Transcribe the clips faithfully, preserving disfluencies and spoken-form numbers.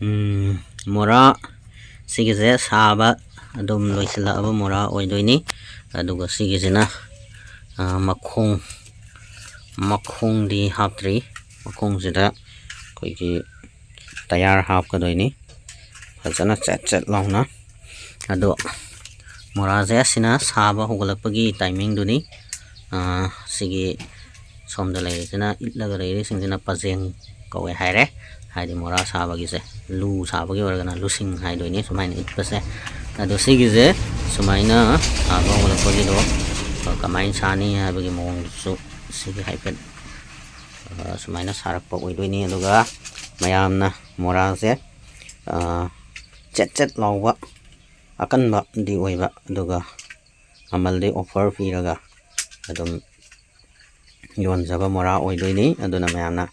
ꯎꯝ, ꯃꯣꯔꯥ ꯁꯤꯒꯤꯁꯦ ꯁꯥꯕ ꯑꯗꯨꯝ ꯂꯣꯏꯁꯤꯜꯂꯛꯑꯕ ꯃꯣꯔꯥ ꯑꯣꯏꯗꯣꯏꯅꯤ꯫ ꯑꯗꯨꯒ ꯁꯤꯒꯤꯁꯤꯅ, ꯑ, ꯃꯈꯣꯡ, ꯃꯈꯣꯡꯗꯤ ꯍꯥꯞꯇ꯭ꯔꯤ꯫ ꯃꯈꯣꯡꯁꯤꯗ ꯑꯩꯈꯣꯏꯒꯤ ꯇꯌꯥꯔ ꯍꯥꯞꯀꯗꯣꯏꯅꯤ, ꯐꯖꯅ ꯆꯦꯠ ꯆꯦꯠ ꯂꯥꯎꯅ꯫ ꯑꯗꯣ ꯃꯣꯔꯥꯁꯦ ꯑꯁꯤꯅ ꯁꯥꯕ ꯍꯧꯒꯠꯂꯛꯄꯒꯤ ꯇꯥꯏꯃꯤꯡꯗꯨꯅꯤ꯫ ꯑ, ꯁꯤꯒꯤ ꯁꯣꯝꯗ ꯂꯩꯔꯤꯁꯤꯅ, ꯏꯠꯂꯒ ꯂꯩꯔꯤꯁꯤꯡꯁꯤꯅ ꯄꯖꯦꯡ ꯀꯧꯋꯦ ꯍꯥꯏꯔꯦ, ꯍꯥꯏꯗꯤ ꯃꯣꯔꯥ ꯁꯥꯕꯒꯤꯁꯦ꯫ ꯂꯨ ꯁꯥꯕꯒꯤ ꯑꯣꯏꯔꯒꯅ ꯂꯨꯁꯤꯡ ꯍꯥꯏꯗꯣꯏꯅꯤ ꯁꯨꯃꯥꯏꯅ ꯏꯠꯄꯁꯦ꯫ ꯑꯗꯣ ꯁꯤꯒꯤꯁꯦ ꯁꯨꯃꯥꯏꯅ ꯁꯥꯕ ꯍꯧꯒꯠꯂꯛꯄꯒꯤꯗꯣ ꯀꯃꯥꯏꯅ ꯁꯥꯅꯤ ꯍꯥꯏꯕꯒꯤ ꯃꯑꯣꯡꯗꯨꯁꯨ ꯁꯤꯒꯤ ꯍꯥꯏꯐꯦꯠ, ꯑ, ꯁꯨꯃꯥꯏꯅ ꯁꯥꯔꯛꯄ ꯑꯣꯏꯗꯣꯏꯅꯤ꯫ ꯑꯗꯨꯒ ꯃꯌꯥꯝꯅ ꯃꯣꯔꯥꯁꯦ, ꯑ, ꯆꯦꯠ ꯆꯦꯠ ꯂꯥꯎꯕ, ꯑꯀꯟꯕꯗꯤ ꯑꯣꯏꯕ, ꯑꯗꯨꯒ ꯃꯃꯜꯗꯤ ꯑꯣꯐꯔ ꯄꯤꯔꯒ ꯑꯗꯨꯝ ꯌꯣꯟꯖꯕ ꯃꯣꯔꯥ ꯑꯣꯏꯗꯣꯏꯅꯤ꯫ ꯑꯗꯨꯅ ꯃꯌꯥꯝꯅ,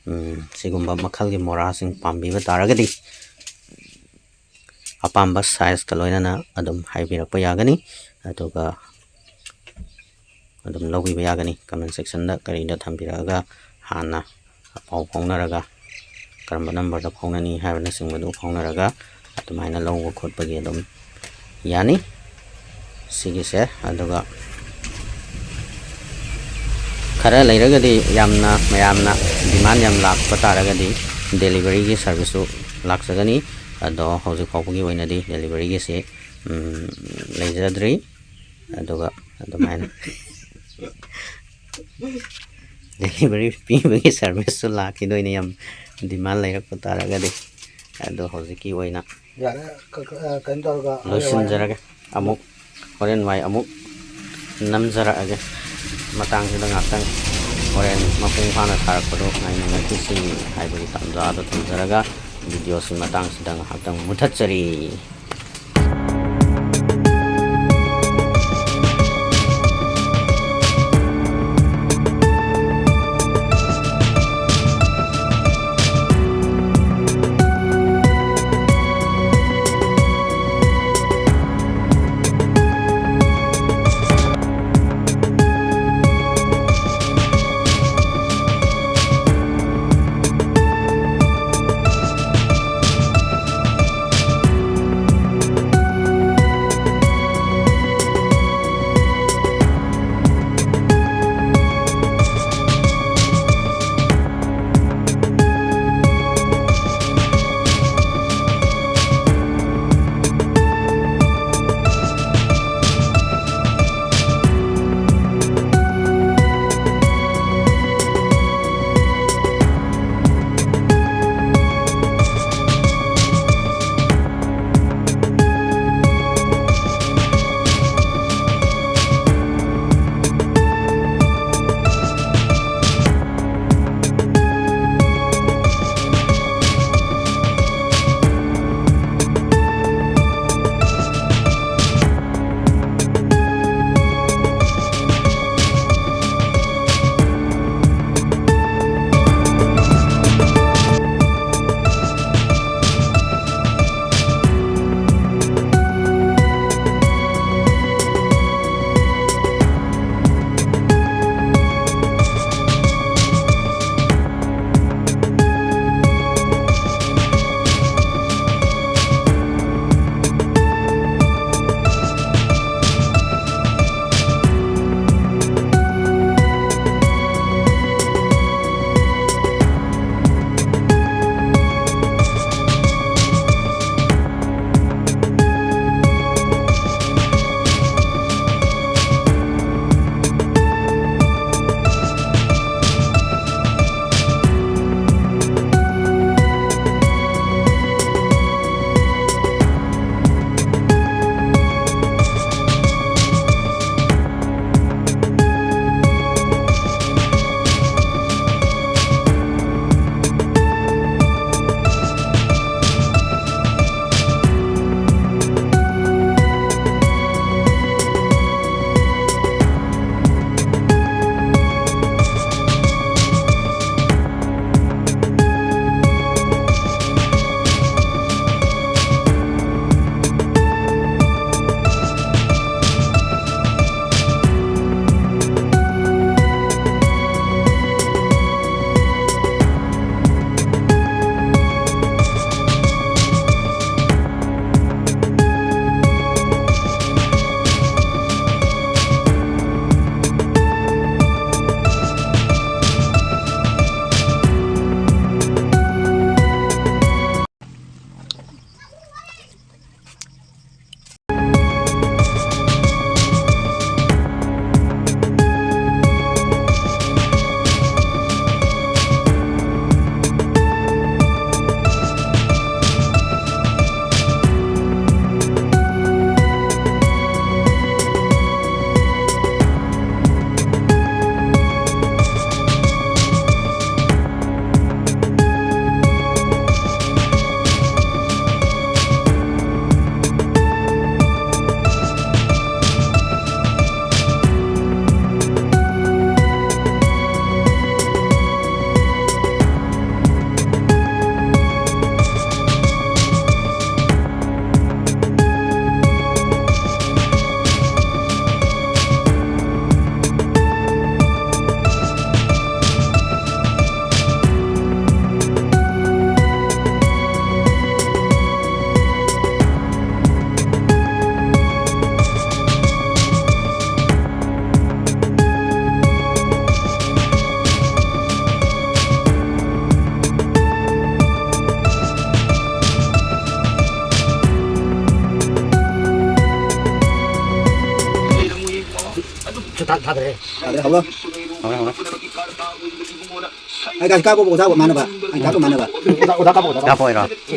ꯎꯝ, ꯁꯤꯒꯨꯝꯕ ꯃꯈꯜꯒꯤ ꯃꯣꯔꯥꯁꯤꯡ ꯄꯥꯝꯕꯤꯕ ꯇꯥꯔꯒꯗꯤ ꯑꯄꯥꯝꯕ ꯁꯥꯏꯖꯀ ꯂꯣꯏꯅꯅ ꯑꯗꯨꯝ ꯍꯥꯏꯕꯤꯔꯛꯄ ꯌꯥꯒꯅꯤ, ꯑꯗꯨꯒ ꯑꯗꯨꯝ ꯂꯧꯕꯤꯕ ꯌꯥꯒꯅꯤ꯫ ꯀꯃꯦꯟ ꯁꯦꯛꯁꯟꯗ ꯀꯔꯤꯗ ꯊꯝꯕꯤꯔꯛꯑꯒ ꯍꯥꯟꯅ ꯄꯥꯎ ꯐꯥꯎꯅꯔꯒ, ꯀꯔꯝꯕ ꯅꯝꯕꯔꯗ ꯐꯥꯎꯅꯅꯤ ꯍꯥꯏꯕꯅꯆꯤꯡꯕꯗꯨ ꯐꯥꯎꯅꯔꯒ ꯑꯗꯨꯃꯥꯏꯅ ꯂꯧꯕ ꯈꯣꯠꯄꯒꯤ ꯑꯗꯨꯝ ꯌꯥꯅꯤ꯫ ꯁꯤꯒꯤꯁꯦ꯫ ꯑꯗꯨꯒ ꯈꯔ ꯂꯩꯔꯒꯗꯤ, ꯌꯥꯝꯅ, ꯃꯌꯥꯝꯅ ꯗꯤꯃꯥꯟ ꯌꯥꯝ ꯂꯥꯛꯄ ꯇꯥꯔꯒꯗꯤ ꯗꯦꯂꯤꯚꯔꯤꯒꯤ ꯁꯥꯔꯚꯤꯁꯁꯨ ꯂꯥꯛꯆꯒꯅꯤ꯫ ꯑꯗꯣ ꯍꯧꯖꯤꯛ ꯐꯥꯎꯕꯒꯤ ꯑꯣꯏꯅꯗꯤ ꯗꯦꯂꯤꯚꯔꯤꯒꯤꯁꯤ, ꯎꯝ, ꯂꯩꯖꯗ꯭ꯔꯤ꯫ ꯑꯗꯨꯒ ꯑꯗꯨꯃꯥꯏꯅ ꯗꯦꯂꯤꯚꯔꯤ ꯄꯤꯕꯒꯤ ꯁꯥꯔꯚꯤꯁꯁꯨ ꯂꯥꯛꯈꯤꯗꯣꯏꯅꯤ, ꯌꯥꯝ ꯗꯤꯃꯥꯟ ꯂꯩꯔꯛꯄ ꯇꯥꯔꯒꯗꯤ꯫ ꯑꯗꯣ ꯍꯧꯖꯤꯛꯀꯤ ꯑꯣꯏꯅ ꯌꯥꯔꯦ, ꯀ-, ꯀ-, ꯑ, ꯀꯩꯅꯣ ꯇꯧꯔꯒ ꯂꯣꯏꯁꯤꯟꯖꯔꯒꯦ꯫ ꯑꯃꯨꯛ ꯍꯣꯔꯦꯟ ꯋꯥꯏ ꯑꯃꯨꯛ ꯅꯝꯖꯔꯛꯑꯒꯦ꯫ ꯃꯇꯥꯡꯁꯤꯗ ꯉꯥꯛꯇꯪ ꯍꯣꯔꯦꯟ ꯃꯄꯨꯡ ꯐꯥꯅ ꯁꯥꯔꯛꯄꯗꯣ ꯉꯥꯏꯃꯤꯟꯅꯈꯤꯁꯤ ꯍꯥꯏꯕꯒꯤ ꯇꯥꯟꯖꯥꯗꯣ ꯊꯝꯖꯔꯒ, ꯚꯤꯗꯤꯑꯣꯁꯤ ꯃꯇꯥꯡꯁꯤꯗ ꯉꯥꯏꯍꯥꯛꯇꯪ ꯃꯨꯊꯠꯆꯔꯤ꯫ ꯊꯥꯗ꯭ꯔꯦ꯫ ꯊꯥꯗ꯭ꯔꯦ, ꯍꯧꯔꯣ꯫ ꯍꯧꯔꯦ, ꯍꯧꯔꯦ꯫ ꯑꯩ ꯒꯥꯔꯤ ꯀꯥꯞꯄꯕꯨ ꯑꯣꯖꯥꯕꯨ ꯃꯥꯟꯅꯕ꯫ ꯑꯩ ꯀꯥꯞꯄ ꯃꯥꯟꯅꯕ꯫ ꯑꯣꯖꯥ, ꯑꯣꯖꯥ ꯀꯥꯞꯄ, ꯑꯣꯖꯥ ꯀꯥꯞꯄ꯫ ꯀꯥꯞꯄ ꯑꯣꯏꯔꯣ?